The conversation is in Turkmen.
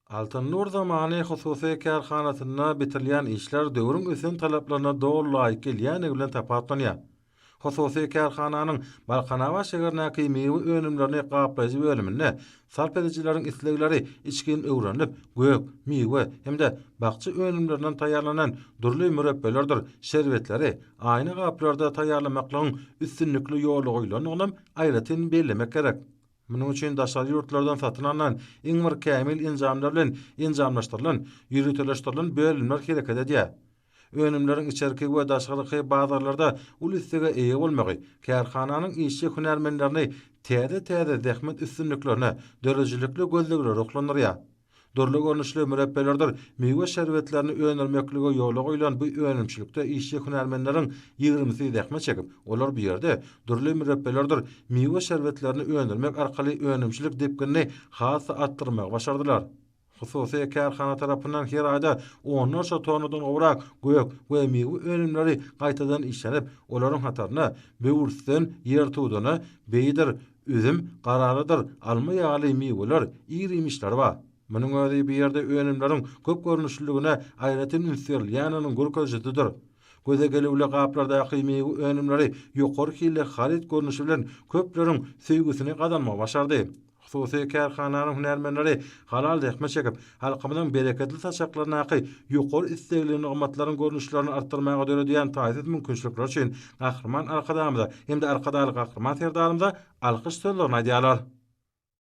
Altyn Nur Zamany hususy kärhanasynda bitirilýän işler döwrüň ösen talaplaryna doly laýyk gelýändigi bilen tapawutlanýar. Hususy kärhananyň Balkanabat şäherindäki miwe önümlerini gaplaýjy bölüminde sarp edijileriň islegleri içgin öwrenilip, gök, miwe hem-de bakja önümlerinden taýýarlanan dürli mürepbelerdir şerbetleri aýna gaplarda taýýarlamaklygyň üstünlikli ýola goýlandygynam aýratyn bellemek gerek. Munuň üçin daşary ýurtlardan satyn alnan iň bir kämil enjamlar bilen enjamlaşdyrylan, ýöriteleşdirilen bölümler hereket edýär. Önümleriň içerki we daşarky bazarlarda uly islege eýe bolmagy kärhananyň işçi hünärmenlerini täze-täze zähmet üstünliklerine, döredijilikli gözleglere ruhlandyrýar. Dürli görnüşli mürepbelerdir miwe şerbetlerini öndürmeklige ýola goýlan bu önümçilikde işçi hünärmenleriň ýigrimisi zähmet çekip, olar bu ýerde dürli mürepbelerdir miwe şerbetlerini öndürmek arkaly önümçilik depginini has-da artdyrmagy başardylar. Hususy kärhana tarapyndan her aýda onlarça tonnadan gowrak gök we miwe önümleri gaýtadan işlenip, olaryň hatarynda böwürslen, ýertudana, beýidir, Üzüm, garalydyr, alma ýaly miweler, ir-iýmişler bar. Munuň özi bu ýerde önümleriň köp görnüşliligine aýratyn üns berilýändiginiň görkezijisidir. Göze gelüwli gaplardaky miwe önümleri ýokary hilli haryt görnüşi bilen köpleriň söýgüsini gazanmagy başardy. Hususy kärhananyň hünärmenleri halal zähmet çekip, halkymyzyň bereketli saçaklaryndaky ýokary islegli nygmatlaryň görnüşlerini artdyrmaga döredýän taýsyz mümkinçilikler üçin Gahryman Arkadagymyza hem-de Arkadagly Gahryman Serdarymyza alkyş sözlerini aýdýarlar.